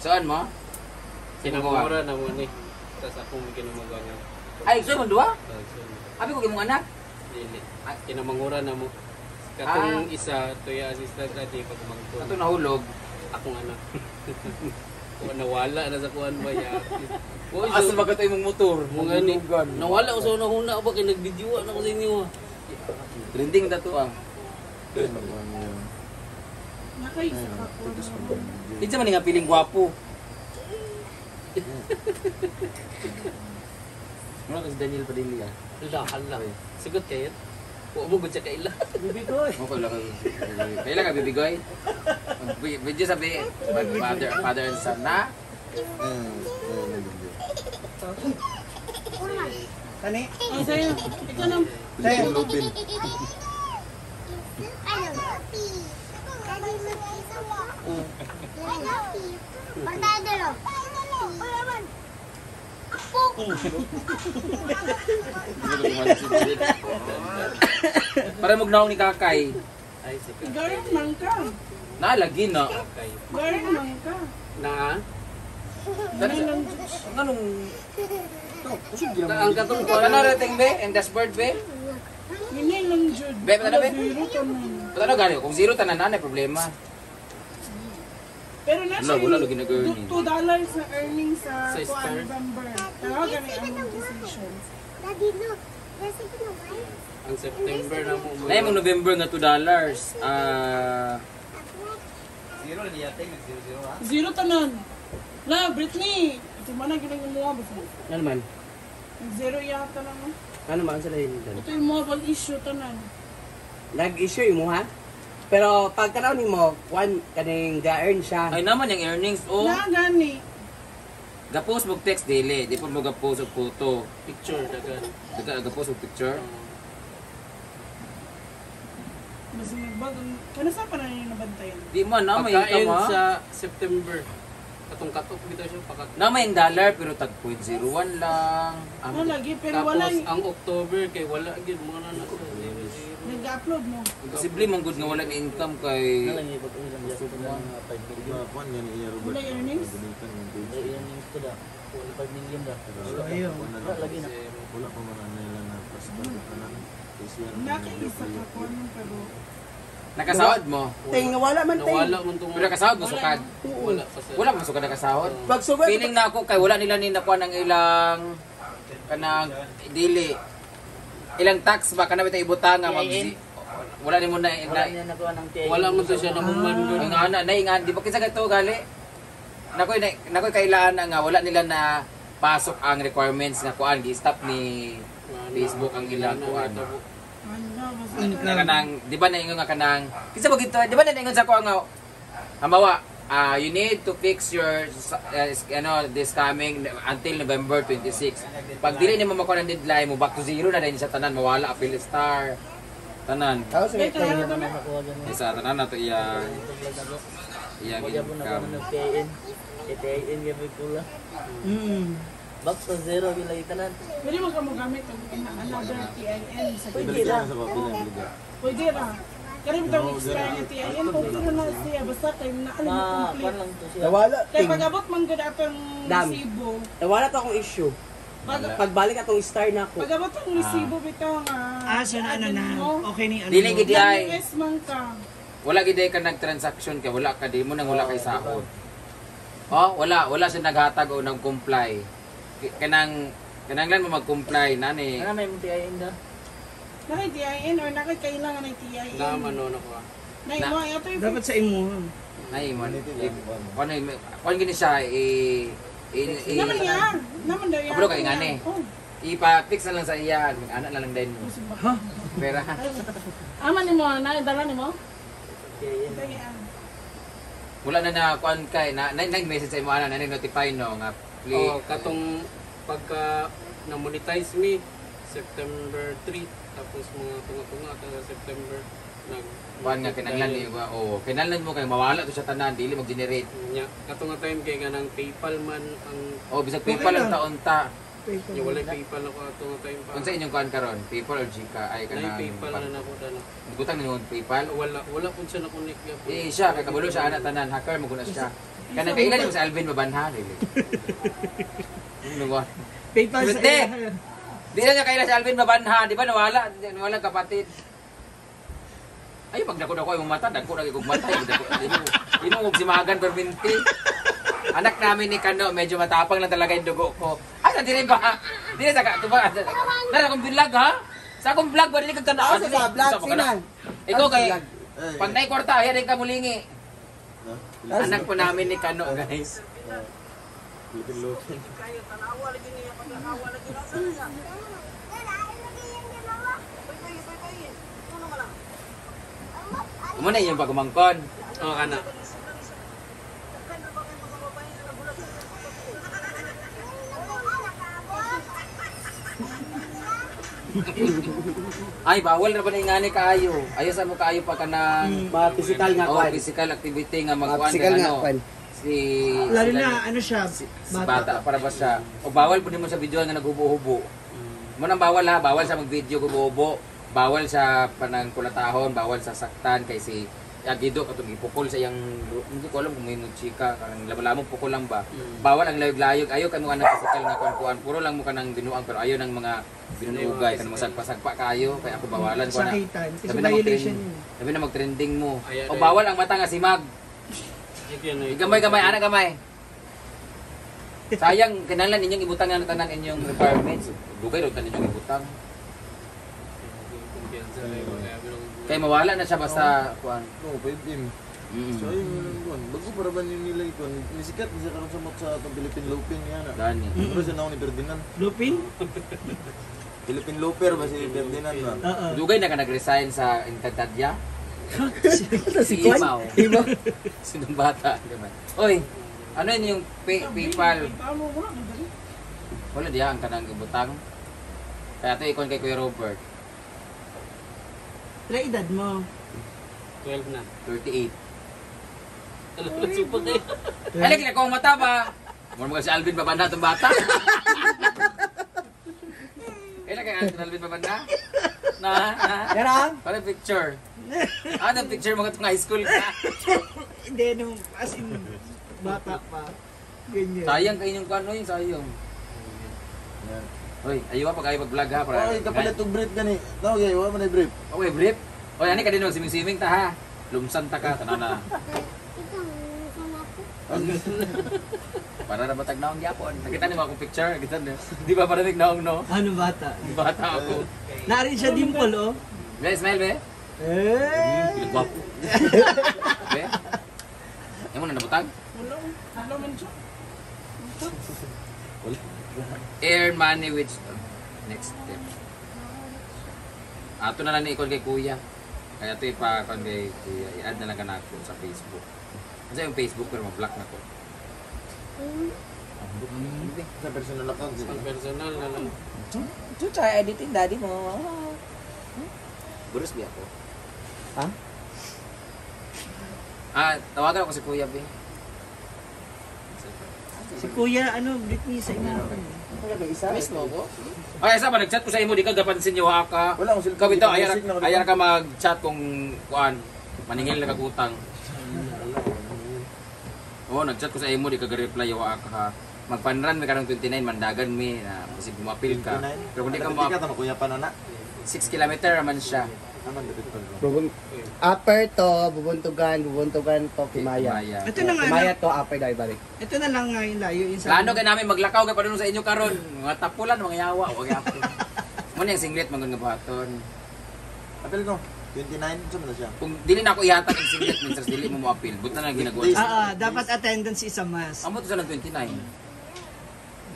Saan mo? Sino ko? Kinamura na mo ni. Tapos akong kinamagangan. Ay, so mo duha? Abi ko kay mong anak. Dili. Kinamangura na mo. Katong isa tuya assistant ati pag mangkon. Ato nahulog. Akong anak. Kung nawala na sa kuan ba ya. Uy, Asa so, ba kato imong motor? mga ni nawala ko sa una-una ba kay nagvideo na ko sa inyo. Trending ta to ah. Nakaisa ka ko. Kinsa man nga piling gwapo? Wala kasi Daniel Padilla. Hala, hala. Sagot kayo. Wa mo gud siya kaila. Mo ko lang. Kaila ka bibigoy? Video sabi father and son na. Kani? Ay, sa'yo. Ikaw na. Sa'yo. Para magnaong ni Kakay. Ay, sige. Garin man ka. Nalagi na. Kay Garin man ka. na Dali sa anong ang katong kuan Ano rating be? And dashboard be? Hindi lang jud. Be, patano be? Zero ka man. Patano gani? Kung zero tanan na problema. Pero nasa Wala, wala lagi nag-earning. $2 na earning sa Sa kuan Star. November. Tawagan ni among decisions. Daddy, look. There's even a white. Ang September na mo. Na imong November nga $2. Ah, Zero na niya, ting. Zero, zero, ha? Zero tanan. La, Britney. Ito man ang ginang mo ba? Ano man? Zero yata lang. Oh. Ano man sila yun doon? Ito yung mobile issue tanan. Nag-issue mo ha? Pero pag tanaw nimo, one kaning ga-earn siya. Ay naman yung earnings oh. Na gani. Ga-post mo text daily, di pa mo ga-post og photo. Picture dagan. Daga ga-post og picture. Mas nagbag kano sa pa na yung nabantayan? Di man na may Pagkain income ha. sa September. Katong katok bitaw siya pakat. Na may dollar pero tag 0.01 lang. Ano Ah, lagi pero Tapos wala ang October kay wala gyud mga na na siya. Zero, zero. nag-upload mo. Imposible man gud nga wala ni income kay Wala earnings. Wala pa man nila na Nakaisa ka ko pero Nakasahod mo. Ting wala man ting. Nawala man tong Pero nakasahod mo sukad. Wala pa sa Wala man sukad nakasahod. Pag sugad Feeling na ako kay wala nila ni nakuha ng ilang kanang dili ilang tax ba kana bitaw ibutang nga mag wala nimo na, na Wala man to siya nahuman gud. Ang ana na nga di ba kinsa kato gali? Nakoy na, nakoy kailaan na nga wala nila na pasok ang requirements nga kuan gi-stop ni Facebook ang ilang kuan. ano basta Na kanang di ba naingon nga kanang kinsa ba gito di ba na naingon sa kuan nga halimbawa, you need to fix your ano this coming until November 26. Pag dili nimo makuha ng deadline mo back to zero na din sa tanan mawala appeal star tanan. Tao sa Wait, tara na Isa tanan na to iyang iyang income. Back to zero gilay tanan. Pwede mo ka mo gamit ang another TIN sa Pwede sa papel ang liga. Pwede ra. Kaya bitaw expire yung TIN, okay na na siya basta kay na alam mo Ma, kuan complete. lang to siya. Nawala, Kay ting. pag abot man gud atong Dami. resibo, Wala to akong issue. pag Pagbalik atong star na ako. pag abot ang resibo bitaw nga Ah, so na ano na. Okay ni ano. Dili gid ay. Yes man ka. Wala gid ay ka nag-transaction kay wala ka di mo nang wala kay sahod. Oh, wala wala siya naghatag o nag-comply. Kanang kananglan mo mag-comply nani. Ano na imong TIN da? Naka TIN or naka kailangan ng TIN. Naman no na ko. Na imo ay ato yung Dapat sa imo. Nay mo. Kuan kuan gini siya i i, i Naman niya. Naman daw yan. Kabalo kay ngani. Oh. ipa-fix na lang sa iya, mag-ana na lang din mo. Pera. Ama ni mo na dala ni mo? TIN. Dali ah. Wala na na kuan kay na na message sa imo ana na notify no nga please. Oh, katong pagka na-monetize me September 3 tapos mga tunga-tunga ta sa September nag Kuan nga kinanglan ni ba oh kinanglan mo kay mawala to siya tanan dili mag-generate. Nya katong nga time kay kanang PayPal man ang Oh bisag PayPal ang taon ta. nya walay PayPal ako ato nga time pa. Unsa inyong kuan karon? PayPal or Gcash ay Nay kanang PayPal na nako dala. Butang ninyo PayPal. Wala wala pud siya na connect gyapon. Eh siya kay kabalo siya ana tanan hacker mo guna siya. Kanang kailan mo sa Alvin Babanha dili. Nungwa. PayPal sa Hindi. Di na niya kailan si Alvin Babanha, di ba nawala, nawala kapatid. Ay, pag dako dako imong mata, dako na kog mata, dako. Imo og simagan perminti. Anak namin ni Kano, medyo matapang lang talaga yung dugo ko. Ay, sa dili ba? Dili sa ka, tuba. Nara akong vlog ha? Sa akong vlog ba dili kag tanaw? Ako sa vlog, sina. Ikaw kay Vlog. pag naay kwarta, ayan din ka mulingi. Anak po namin ni Kano, guys. Philippine Lupin. Kumo na inyong pagumangkon. Oh, kana. Ay, bawal na ba na ingani kaayo? Ayo sa mo kaayo pa kanang Mga physical nga oh, kwan. physical activity nga Mga magkuan physical kay nga ano. kwan. Si Lalo sila na ni- ano siya, si bata para ba siya. O bawal po nimo sa video nga naghubo-hubo. Mo nang bawal ha, bawal sa mag-video gubo-hubo, bawal sa panang kulatahon, bawal sa saktan kay si Agido katong gipukol sa iyang, hindi ko alam kung may chika kanang labo-labo pukol lang ba. Bawal ang layog-layog, ayo kay mo anang physical nga kuan-kuan, puro lang mo kanang binuang pero ayo ng mga binunugay kanang masagpa-sagpa kayo kay ako bawalan ko na. Sakitan. Kasi Sabi na violation mag-trend, yun. sabi na mag-trending mo. Ayan, O ayan. bawal ang mata nga simag. Gamay-gamay, ana gamay. Sayang, kinahanglan ninyong ibutang nga tanan inyong requirements. Dugay raw tanan inyong ibutang. Kay mawala na siya basta kuan. No, 5M. So ayun yun kuan. Bago para ba yun nila ikon? Nisikat ni siya karon sa mot sa atong Philippine Lupin niya na. Gani. Pero siya naon ni Ferdinand. Lupin? Philippine Looper ba si Ferdinand ba? Oo. Dugay na ka nag-resign sa Encantadia. Si Kwan? Imaw. Imaw. Sinong bata? Gamay. Oy, ano yun yung PayPal? Talo ko na, dali. Wala diya ang kanang ibutang. Kaya ito ikon kay Kuya Robert. Pila edad mo? 12 na. 38. Alam mo, super kayo. Ay, lagi ko mata ba? Mura mo si Alvin Babanda itong bata. Kailan kay Alvin Babanda? Na, na. Yara? Para picture. Ano picture mo katong high school ka? Hindi, nung as in, bata pa. Ganyan. Sayang kayo yung kano yun, sayang. Yan. Hoy, ayaw pa kayo mag-vlog ha. Para, Oy, kapalit og brief gani. Tawag ay, wa man ay brief. Okay, brief. Oy, ani ka din magsiming-siming ta ha. Lumsan ta ka, tanaw na. Para na batag naong gyapon. Nakita niyo akong picture, nakita niyo. Di ba para naong no? Ano bata? Bata ako. Narin siya dimple, oh. Be, smile be. Eh! Gwapo. Be. Yan mo na nabutag? Wala, wala man siya. Earn money which next step. Ato na lang ni ikon kay kuya. Kaya ito ipa-kon kay kuya. I-add na lang ka na ako sa Facebook. Kasi yung Facebook pero ma-block na ko. Sa personal account. Ang personal na lang. Chucha, editing daddy mo. Burus bi ako. Ha? Ah, tawagan ako si Kuya B. Si Kuya, ano, Britney sa inyo. Miss mo ko? Ay, sa ba nag-chat ko sa imo di ka gapansin yo ha ka. Wala akong cellphone. Ikaw bitaw ayar Music na ko, ayar ka mag-chat kung kuan maningil na kagutang. Oo, nag-chat ko sa imo di ka ga-reply yo ka ha. Magpanran mi karong 29 mandagan mi na kasi gumapil ka. 29. Pero kung di ka Dapit mo ka tama kuya pa na na. 6 kilometer man siya. Naman dapit pa ko. Upper to, bubuntugan, bubuntugan to, Kimaya. Kimaya. Ito na nga, Kimaya to, upper dahil balik. ito na lang nga yung layo. Yung sa Plano kay namin maglakaw kay padulong sa inyo karon. Mga tapulan, mga yawa, wag yapon. Mo na yung singlet mangun nga buhaton. Apil ko. 29 sa man na siya. Kung dili na ako ihatag ang singlet minsan dili mo mo-appeal. Buta na lang ginagawa. Ah, ah, dapat attendance isa mas. Amo to sa lang 29.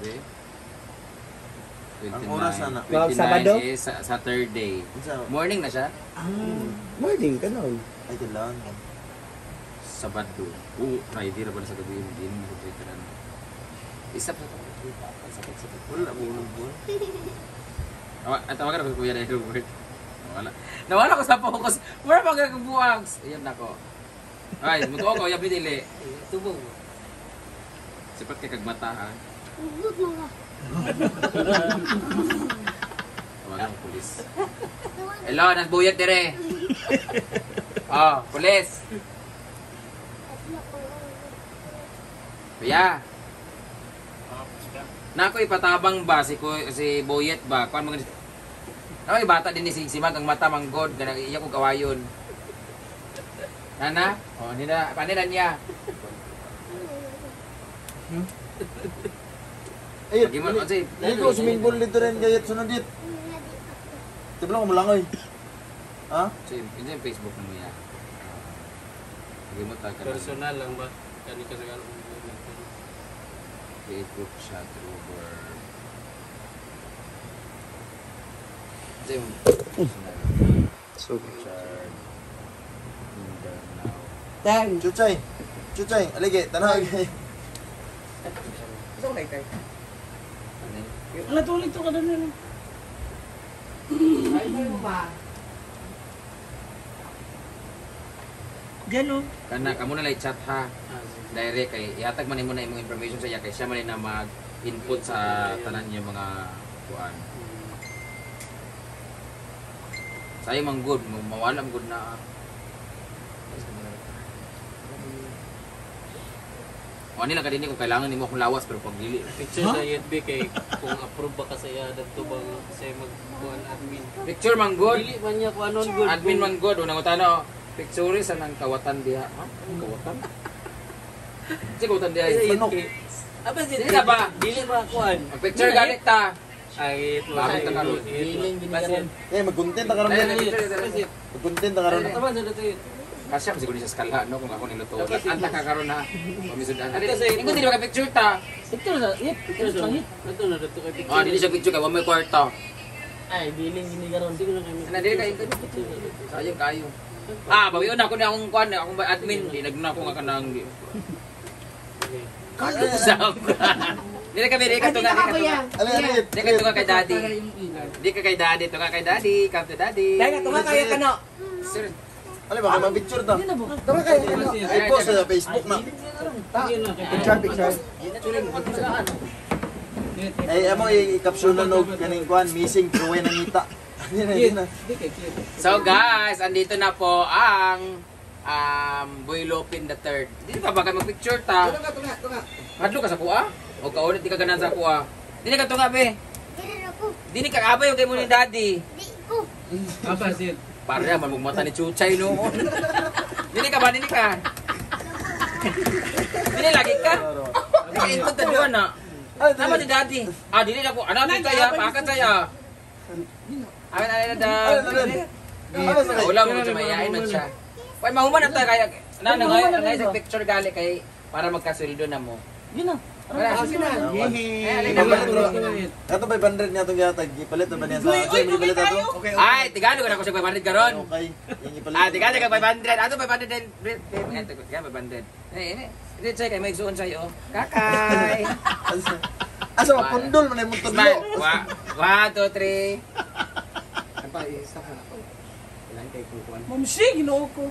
Be? 29. Ang oras na na. 29 Sabado? is Saturday. Unsa? Morning na siya? Ah, Morning, ganun. Ay kailangan. Sabado. Oo, Friday ra ba na sa gabi? Hindi na ko tanan. Isa pa to. Sakit, sakit. Wala mo unang buwan. Tawagan ako sa Kuya na Robert. Nawala. Nawala ko sa focus. Wala pa gagabuang. Ayan na ko. Ay, mutuo ko, yabi dili. Tubog. Sipat kay kagmata ha. Tawagan ko pulis. Hello, nas buyat dire. Oh, pulis. Kuya. Na ako ipatabang ba si si Boyet ba? Kuan mga Ay bata din ni si Simag ang mata manggod kanang iya ko kawayon. Nana, oh nina panila niya. Ay, Lagi mo, kasi- dili ko swimming pool dito rin kay sunod dit. Tibla ko malangoy. Ha? So, yun yung Facebook mo ya. Lagi mo ta ka Personal lang ba? Kani ka sa Create group chat over. Kasi yung personal. So, Richard. Mindanao. Tang. Chuchay. Chuchay, alige, tanaw. Gusto ko lighter. Ano yun? Ala, tulit to ka na na. Ay, mo ba? Diyan oh. Kana kamo na lang chat ha. Direct kay ihatag man nimo na imong information sa iya kay siya man na mag-input sa tanan niya mga kuan. Sayo man good, mawala man good na. O nila ka dinhi kung kailangan nimo akong lawas pero pag dili. Picture sa IFB kay kung approve ba ka sa iya adto ba sa magkuan admin. Picture man good. Dili man niya kuanon good. Admin man good unang utano. Picture sa nang kawatan diha. Ha? Anong kawatan? Kasi kawatan diha. Sa Manok. IFB. Aba si Dili na ba? Dili ba kuan? Ang picture ganit ta. Ay, Bakit ka karon? Eh, mag-content ta karon. Ay, ay, ay, ay. Mag-content ta karon. Tama sa dito. Kasya siguro siya skala no kung ako niluto. Anta ka karon ha. Pamisudan. Kasi- Ingon dili ba ka picture ta? Picture sa, yep, picture sa langit. Ato na dito kay picture. Ah, dili siya picture kay wa may kwarta. Ay, biling gini karon. Siguro kay Ana dili kay sayang kayo. Ah, bawion ako ni akong kuan, akong admin, di nagna ako nga kanang di. Usap. Dili ka dili ka tunga, dili ka tunga. Ale, ale. Dili ka tunga kay daddy. Dili ka kay daddy, tunga kay daddy, come to daddy. Dahil nga, tunga kaya ka no. Sir, Ale, baka ma-picture ta. Tunga kaya ka no. Ay, post sa Facebook na. Picture, picture. Ay, amo i-caption na og kaning kuan missing Troy ng ngita. Hindi na, hindi na. So guys, andito na po ang Boy Lopin the third. Dili pa ba ka mag-picture ta? Tunga, tunga, tunga. Hadlo ka sa kuha? O kaunit di ka ganan sa kuha. Dili ka tunga be. Dili na ko. Dili ka abay yung kay mo ni daddy. Di ko. Aba si Para man mugmata ni Chuchay noon. Dili ka ba dili ka? Dili lagi ka. Nakaingon ta diwa na. Tama ni daddy. Ah, dili na ko. Ano di kaya? Pakat saya. Amin ay na da. Wala mo siya mayain man siya. Pay mahuman na ta kaya. Na na ngay sa picture gali kay para magkasuldo na mo. Yun na. Wala. Sige na. Ay, alin na. Ipapalit ra. Ato 500 niya itong gihatag. Ipalit na ba niya sa... Ay, ipalit ato? Okay, Ay, tigano ka na ko sa 500 karon. Okay. Yung ipalit. Ah, tiga tiga 500. Ato 500 din. Eh, tiga 500. Eh, eh. Hindi check kay may igsuon sa'yo. Kakay. Asa mapundol man imong tudlo. Smile. One, two, three. Kailangan kay kukuan. Mamsi, ginoo ko.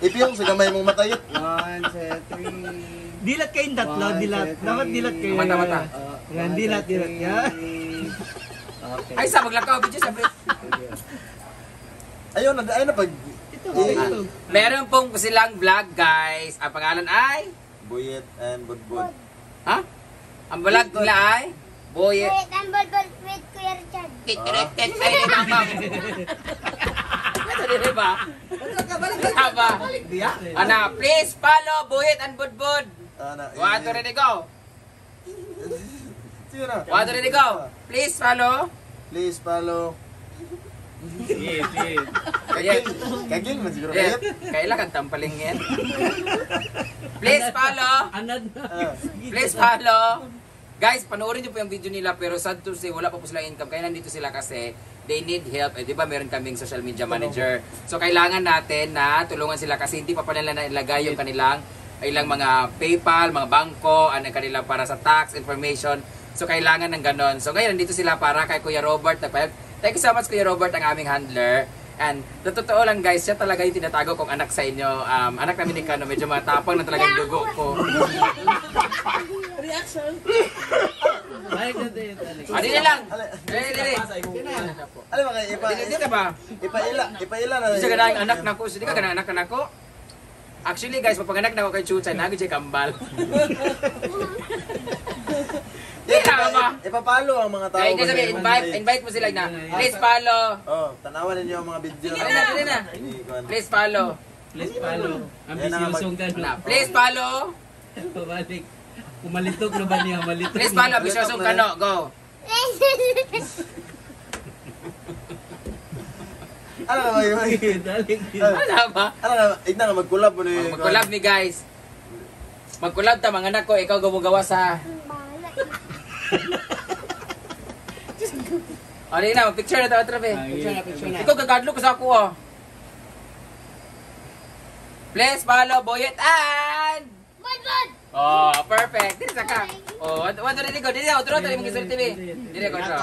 Ipiyong sa gamay mong matayot. 1, 2, 3. Dilat kayong tatlo, dilat. Dapat dilat kayo. Mata, mata. Yan, dilat, dilat. Yan. Okay. Ay, sa maglakaw video sa pre. Ayun, ayun na pag... Ito, ito. Meron pong silang vlog, guys. Ang pangalan ay Buyet and Budbud. Ha? Ang vlog nila ay Boye. Wait, ang bolbol with Kuya Richard. Kikiritit ay ni Mama. Ito din ba? Aba. Ana, please follow Boyet and Budbud. Ana. One, two, ready, go. Sige na. One, two, ready, go. Please follow. Please follow. Sige, sige. Kaya, Kaging man siguro yeah. kayot. Kaila kang tampaling yan. Please follow. Anad na. Ah. Please follow. Guys, panoorin niyo po yung video nila pero sad to say wala pa po sila income. Kaya nandito sila kasi they need help. Eh, di ba meron kaming social media manager. So kailangan natin na tulungan sila kasi hindi pa pa nila nailagay yung kanilang ilang mga PayPal, mga bangko, ano yung kanilang para sa tax information. So kailangan ng ganon. So ngayon nandito sila para kay Kuya Robert. Thank you so much Kuya Robert, ang aming handler. And sa totoo lang guys, siya talaga yung tinatago kong anak sa inyo. Anak namin ni Kano, medyo matapang na talaga yung dugo ko. Reaction. Balik na tayo. Alex. Ah, dili lang. Dili, dili. Ano ba kay ipa Dili, dili ka ba? ipaila, ipaila na. Hindi siya ganang anak nako. Hindi ka ganang anak nako. Actually guys, papanganak na ako kay Chuchay, nago siya kambal. Di na ba? Ipapalo ang mga tao. Kaya hindi sabi, invite, invite mo sila na. Please follow. Oh, tanawan ninyo ang mga video. Dali na, dali na. Please follow. Please follow. Ambisyosong ka Na, no. please follow. Pabalik. Kumalitok na ba niya? Malitok. Please follow, ambisyosong kano. Go. Ano na ba yun? Dalik. Ano ba? Ano na, tignan nga mag-collab mo na yun. Mag-collab ni guys. Mag-collab ta mga anak ko, ikaw gumagawa sa... Bahala. O, di na, mag-picture na tayo, Trabe. Picture na, picture na. Ikaw gagadlo ko sa ako, oh. Please follow Boyet and... Budbud! Oh, perfect. Dili sa ka. Oh, what what dili ko? Dili ako otro tali mga TV. Dili ko siya.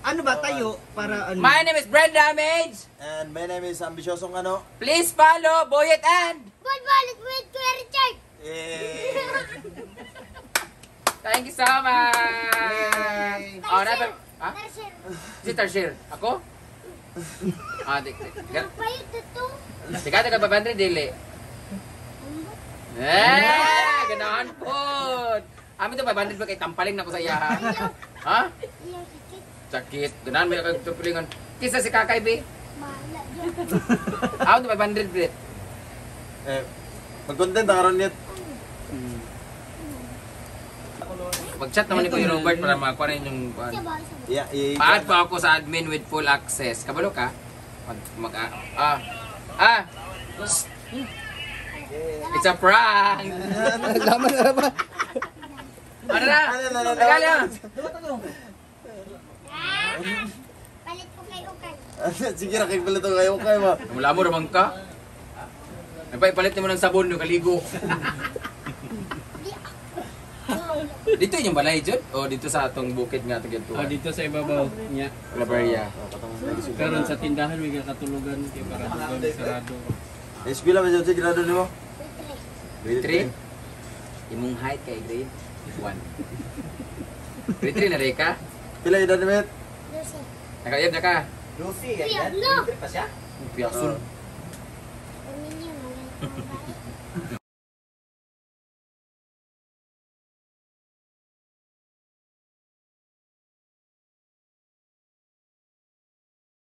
Ano ba tayo para ano? My name is Brand Damage. And my name is Ambisyosong Ano. Please follow Boyet and Budbud with Kuya Richard! Eh. Thank you so much. Oh, napa. Ha? Tarsier. Si Tarsier. Ako? Ah, di. Payot na to. Sikat ka ba bandre dili? Eh, ganahan po. Amin to 500 ba kay tampaling na ko sa iya ha? Ha? Iyang sakit. Sakit. Ganahan mo kag tampalingan. Kisa si Kakay be. Bahala dyan. Ako to 500 bit. Eh, mag-content ang karon niya. Mag-chat naman ni Kuya Robert para makakuha rin yung kuan. Isa ba? Isa ba? Yeah, yeah. Paad pa ako sa admin with full access. Kabalo ka? Mag, mag ah, ah. Ah. Shh. It's a prank. Laman na ba? Ano na? Ano na, ano na? Tagalya. Ah! Palit ko kay Ukay. Sige ra kay pala to kayo kayo ba. Wala mo ramang ka. Nagpaipalit mo ng sabon no kaligo. Di ako. Dito yung balay jud o dito sa atong bukid nga atong Ah, gituan. dito sa ibabaw niya. Claveria. Karon sa tindahan may kakatulugan kay para dugang sarado. Eskwela ba jud grado nimo? Wait, Grade 3. Imong height kay grade 1. Grade 3 na rin ka? Pila edad ni Met? 12. Nakayab na ka? Lucy, Kuya, no! pa siya? Piyason. Pamilya, magalit.